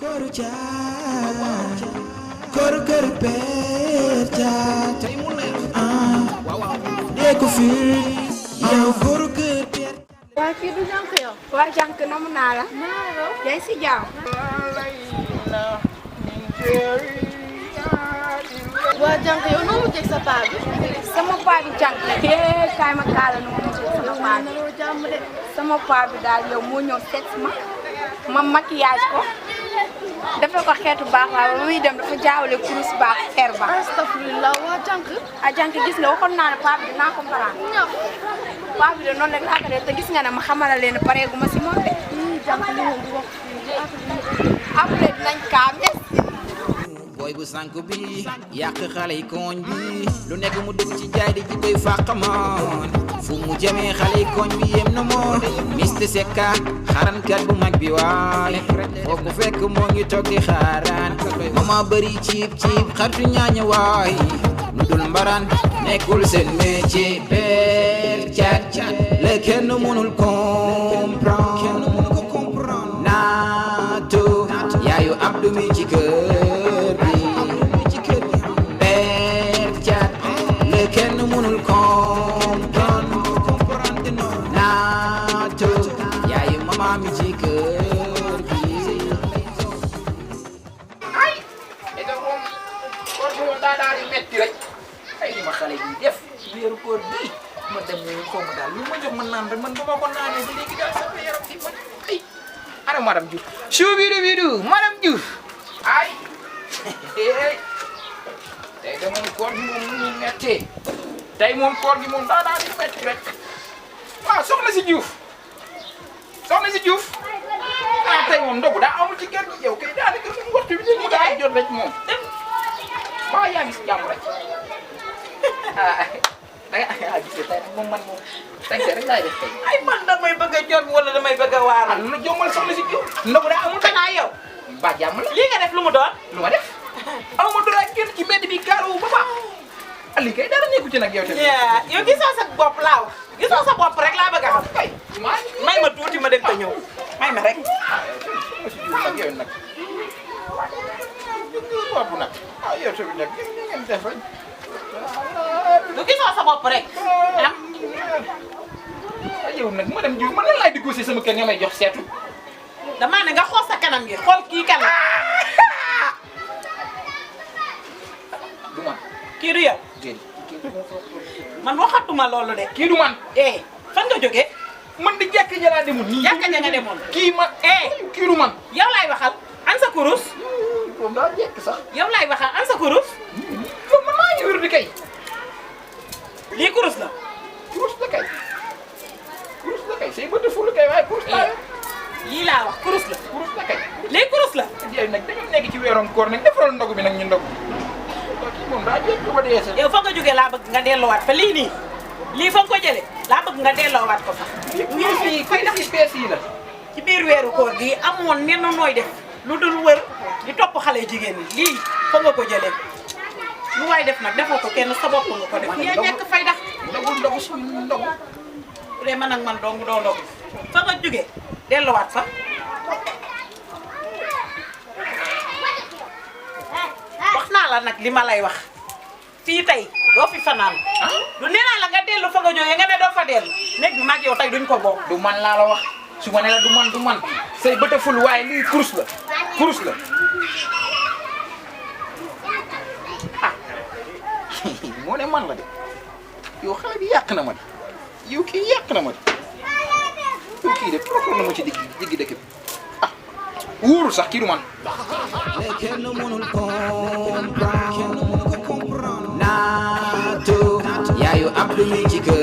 Koru Caat koru kër Père Caat dee ko fi yow koru kër Père. waa kii du jànk yow. waa jànk namu naa la. yaa ngi si jàmm. waa jànk yow noo mu jeg sa paa bi. sama paa bi jànk kee kaay ma kaala nu ma mujjee sama paa bi. naroo jàmm de. sama paa bi daal yow moo ñëw seet ma maquillage ko dafa ko xeetu baax waaye ba muy dem dafa jaawale kurus baax fer ba. astafurlah waa jànk. a jànk gis nga waxoon naa ne paa bi dinaa ko mbaraan. ñaw. paa bi de noonu rek laa ko def te gis nga ne ma xamala leen pareegu ma si moom de. jànk li moom du wax après dinañ kaa merci. boy bu sànku bi yàq xale yi koñ bi lu nekk mu dugg ci jaay di ji koy fàqamoon fu mu jëmee xale yi koñ bi yem na moon Mister Secka xarankat bu mag bi waale foo ko fekk moo ngi toog di xaaraan mama bëri ciib xartu ñaaña waay lu dul mbaran nekkul seen métier Père Caat la kenn mënul comprendre naatu yaayu Abdou mi ci kër kenn mënul comprendre naatu yaayu mama mi ci kër gi ay ete moom koor bi moom daa daal di metti rek ay li ma xale yi def weeru koor bii ma dem xaw ma daal lu ma jox man naan rek man ba ma ko naanee ba léegi daal sama yaram bi man ay ana madame Diouf chou bidu madame Diouf ay tey de moom koor gi moom mu mettee tey moom koor gi moom daa daal di metti rek waaw soxna si Diouf ah tey moom ndogu daa amul ci kër gi yow kay daanaka suñu waxtu bi ñu daa jot rek moom waaw yaa ngi si jàmm rek ah gis nga tey nag moom man moom tey rek laay def tey. ay man damay bëgg a jot wala damay bëgg a waar. ah lu la jommal soxna si Diouf ndogu daa amul tey xanaa yow. ba jàmm la lii nga def lu mu doon. lu ma def aw ma dara génn ci mbedd bi kaaru ba baax Ali kay dara nekku ci nag yow tamit. yow gisoo sa bopp laaw gisoo sa bopp rek laa bëgg a xam. kay may ma tuuti ma dem te ñëw may ma rek. nag yow nag bopp nag yow tamit nag ngeen def rek. du gisoo sa bopp rek ah. yow nag madame Diouf man lan laay dugg si sama kër nga may jox seetu. damaa ne nga xool sa kanam gi xool kii kanam. du man. kii du yow. man waxatuma loolu de. kii du man. fan nga jógee. man di jàkk ja laa demoon. nii jàkka ja nga demoon. kii ma kii du man. yow laay waxal an sa kurus. moom daa jekk sax. yow laay waxal an sa kurus. yow man maa ngi wér di kay. lii kurus la. kurus la kay. kurus la kay say bët fulu kay waaye kurus laa yor. lii laa wax kurus la. kurus la kay. lii kurus la. yow nag dañu nekk ci weeroon koor nag defaral ndogu bi nag ñu ndogu. kii moom daa jekk ba dee sax. yow fa nga jógee laa bëgg nga delloowaat fa lii nii lii fa nga ko jëlee laa bëgg nga delloowaat ko fa. ñun fii koy def ci pees yi la. ci biir weeru koor gi amoon nenn nooy def lu dul wër di topp xale jigéen ñi lii fa nga ko jëlee lu waay def nag defoo ko kenn sa bopp nga ko def. yaa ñàkk fay dax ndogu suñu ndogu. bu dee man ak man dong doo ndogu fa nga jógee delloowaat fa. wax naa la nag li ma lay wax fii tey doo fi fanaan. du nee naa la nga dellu fa nga jógee nga ne doo fa dellu néeg bi mag yow tey duñ ko bokk. du man laa la wax su ma ne la du man say bët a ful waaye lii kurus la ah moo ne man la de yow xale bi yàq na ma de yow kii yàq na ma de yow kii de trop na ma ci diggi dëkk bi ah wóorul sax kii du man. kenn mënul comprendre naatu yaayu Abdou mi ci kër